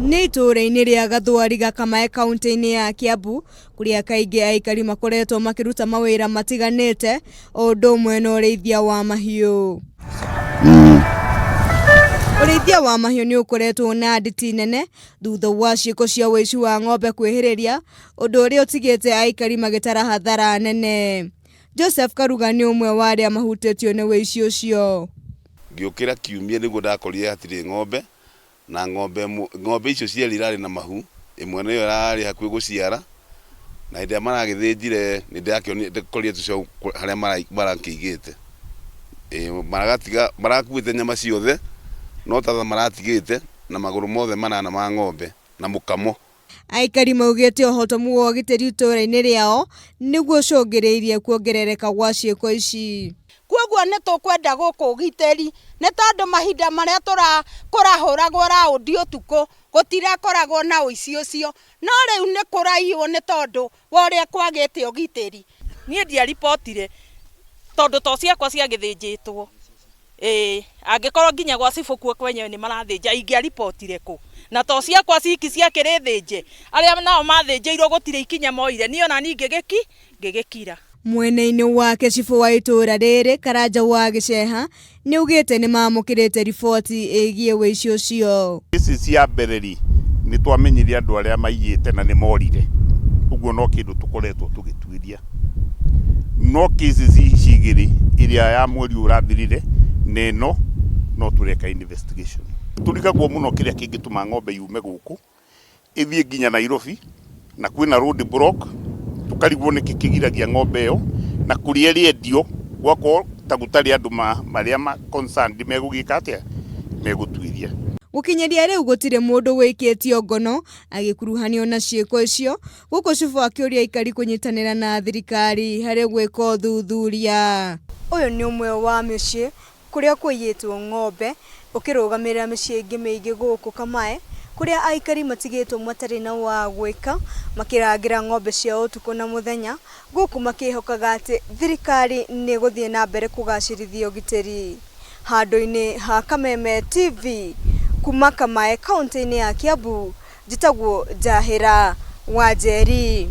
Nĩ itũũra-inĩ rĩa Gathwariga Kamae kaunti-inĩ ya Kiambu kũrĩa kaingĩ aikari makoretwo makĩruta mawĩra matiganĩte o ũndũ ũmwe na ũrĩithia wa mahiũ. Ũrĩithia wa mahiũ nĩ ũkoretwo na nditi nene thutha wa ciĩko cia ũici wa ng'ombe kwĩhĩrĩria, ũndũ ũrĩa ũtigĩte aikari magĩtara hathara nene. Joseph Karuga nĩ ũmwe wa arĩa mahutĩtio nĩ ũici ũcio. Ngĩũkĩra kiumia nĩguo ndakorire hatirĩ ng'ombe, na ng'ombe ng'ombe icio cierĩ irarĩ na mahu, ĩmwe nĩyo ĩrarĩ hakuhĩ gũciara, na hĩndĩ ĩrĩa maragĩthĩnjire nĩ ndĩrakĩonire ndĩkorire tũcaũ harĩa marakĩigĩte. Ĩĩ maragatiga marakuĩte nyama ciothe, no ta maratigĩte na magũrũ mothe manana ma ng'ombe na mũkamo. Aikari maugĩte ũhotomu wa ũgitĩri itũũra-inĩ rĩao nĩguo ũcũngĩrĩirie kuongerereka gwa ciĩko ici. Kwoguo nĩ tũkwenda gũkũ ũgitĩri nĩ tondũ mahinda marĩa kũrahũragwo raũndi ũtukũ gũtirakoragwo na ũici ũcio, no rĩu nĩ kũraiywo nĩ tondũ wa ũrĩa kwagĩte ũgitĩri. Niĩ ndiaribotire tondũ to ciakwa ciagĩthĩnjĩtwo. Ĩĩ, angĩkorwo nginya gwa cibũ kuo kwenyewe nĩ marathĩnja, ingĩaribotire kũ? Na to ciakwa ciki ciakĩrĩ thĩnje, arĩa nao mathĩnjĩirwo gũtirĩ ikinya moire, niĩ ona niĩ ngĩgĩki, ngĩgĩkira. Mwena-inĩ wake cibũ wa itũũra rĩrĩ Karanja wa Gĩceha nĩaugĩte nĩmamũkĩrĩte riboti ĩgiĩ ũici ũcio. Ici cia mbere rĩ, nĩ twamenyire andũ arĩa maiyĩte na nĩ morire, ũguo no kĩndũ tũkoretwo tũgĩtuĩria. No cases ici igĩrĩ, ĩrĩa ya mweri ũyũ ũrathirire na ĩno, no tũreka investigation. Tũrigagwo mũno kĩrĩa kĩngĩtũma ng'ombe yume gũkũ ĩthiĩ nginya Nairobi na kwĩna road block, tũkarigwo nĩkĩ kĩgiragia ng'ombe ĩyo na kũrĩa ĩrĩendio gwakorwo ta gũtarĩ andũ marĩa ma concerned megũgĩka atĩa, megũtuĩria. Gũkinyĩria rĩu gũtirĩ mũndũ wĩikĩtio ngono agĩkuruhanio na ciĩko icio, gũkũ cibũ akĩũria aikari kũnyitanĩra na thirikari harĩ gwĩka ũthuthuria. Ũyũ nĩ ũmwe wa mĩciĩ kũrĩa kũiyĩtwo ng'ombe ũkĩrũgamĩrĩra mĩciĩ ĩngĩ mĩingĩ gũkũ Kamae, kũrĩa aikari matigĩtwo matarĩ na wa gwĩka, makĩrangĩra ng'ombe ciao ũtukũ na mũthenya, gũkũ makĩhokaga atĩ thirikari nĩ ĩgũthiĩ na mbere kũgacĩrithia ũgitĩri. Handũ-inĩ ha Kameme TV, kuma Kamae kaunti-inĩ ya Kiambu, njĩtagwo Njahĩra Wanjeri.